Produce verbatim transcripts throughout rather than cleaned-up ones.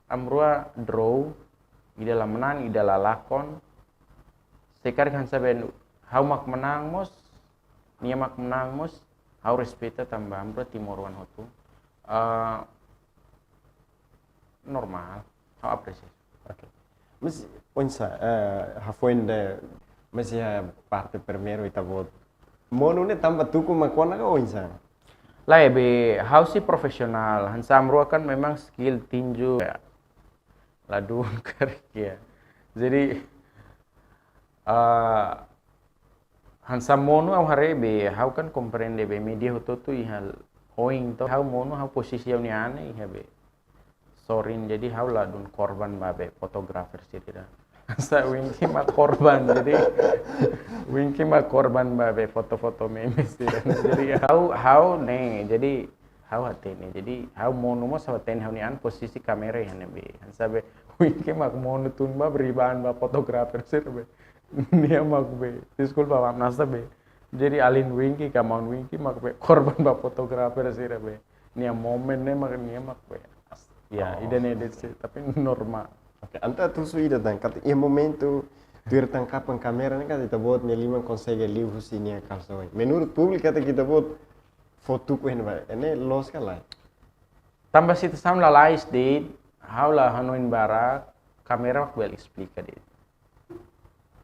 ami rua draw, ida la manán, ida la lakon. Se karik hanesan be ha'u mak manán mós, nia mak manán mós, ha'u respeita tanba ami rua timoroan hotu. Eh, normál, ha'u apresia. Oke. Mas, oinsá, eh, hafoin de'it, mas iha parte primeiru ita-boot monu ne'e tanba tuku mak kona ka oinsá? Lae, be, ha'u sei profisionál, hanesan ami rua kan memang skill tinju, ya, ladún karik ya. Jadi, eh, hanesan monu ha'u haree be, ha'u kan komprende be, media hotu-hotu iha oin to, ha'u monu, ha'u posisi ha'u-nia an iha be sorin, jadi ha'u ladún korban ba be fotografer sira. Hanesan Winky mak korban, jadi Winky mak korban ba be foto-foto meme sira. Jadi ha'u, ha'u ne'e, jadi ha'u hatene. Jadi ha'u monu mós ha'u hatene ha'u-nia an posisi kamera iha ne'ebé. Hanesan be Winky mak monu tun ba ribaan ba fotografer sira be. Nia mak be, deskulpa, maaf, hanesan be. Jadi alin Winky ka maun Winky mak be korban ba fotografer sira be. Nia momen ne'e mak nia mak be. Ya, Oh. ida-ne'e de'it, tapi normál. Oke, entaun husu ida tan, katak iha momentu tuir tangkapan kamera ne'e katak ita-boot nia liman konsege liu husi nia kalsoin. Menurut públiku katak ita-boot fó tuku iha ne'ebá, ne'e loos ka lae? Tanba situasaun lalais de'it, ha'u la hanoin barak, kamera mak bele esplika de'it.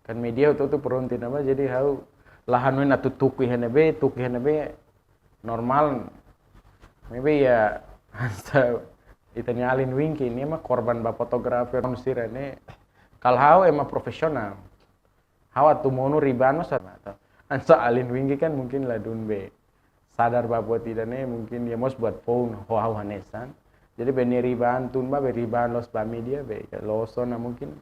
Kan media hotu-hotu prontu ne'ebá, jadi ha'u la hanoin atu tuku iha ne'ebé, tuku iha ne'ebé, normál. Maybe ya, hanesan ita-nia alin Winky, nia mak korban ba fotografer sira ne'e. Kalau ha'u ema profisionál. Ha'u atu monu ribaan mós hanesan alin Winky kan mungkin ladún be sadar ba buat ida-ne'e, mungkin nia mós buat foun ho ha'u hanesan. Jadi be nia ribaan tun ba be ribaan loos ba media be, ya, loos ona mungkin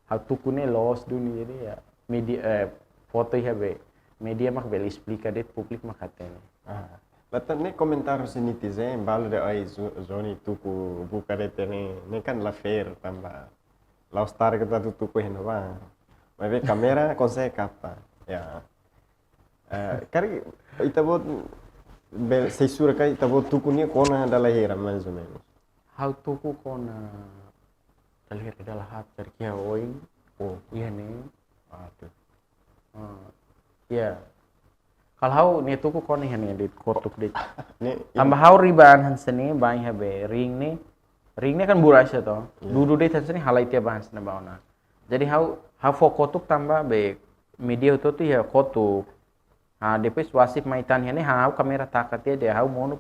ha'u tuku ne'e loos duni, jadi ya media, eh, foto iha be media mak bele esplika de'it, públiku mak hatene. Ah. Latan ne'e komentáriu husi netizen, balu dehan ai Zo-, Zoni tuku buka de'it ne'e, ne'e kan la fair tanba la'ós target atu tuku iha ne'ebá. Maibé kamera konsege kapta. Ya. Eh, karik ita-boot be, sei sura karik ita-boot tuku nia kona dala hira mais ou menus? Ha'u tuku kona dala hira, dala haat, karik iha oin. Oh. Iha ne'e. Waduh. Ah, ya. Kalau ha'u nia tuku kona iha ne'e de'it, kotuk de'it. Ne'e, tanba ha'u ribaan hanesan ne'e, bá iha be ring ne'e. Ring ne'e kan buras ya to. Iya. Dudu de'it hanesan ne'e, halai tiha bá hanesan ne'e bá ona. Jadi ha'u, ha'u fó kotuk tanba be media hotu-hotu iha kotuk. Ah, depois wasit mai tan iha ne'e, ha'u kamera taka tiha de'it, ha'u monu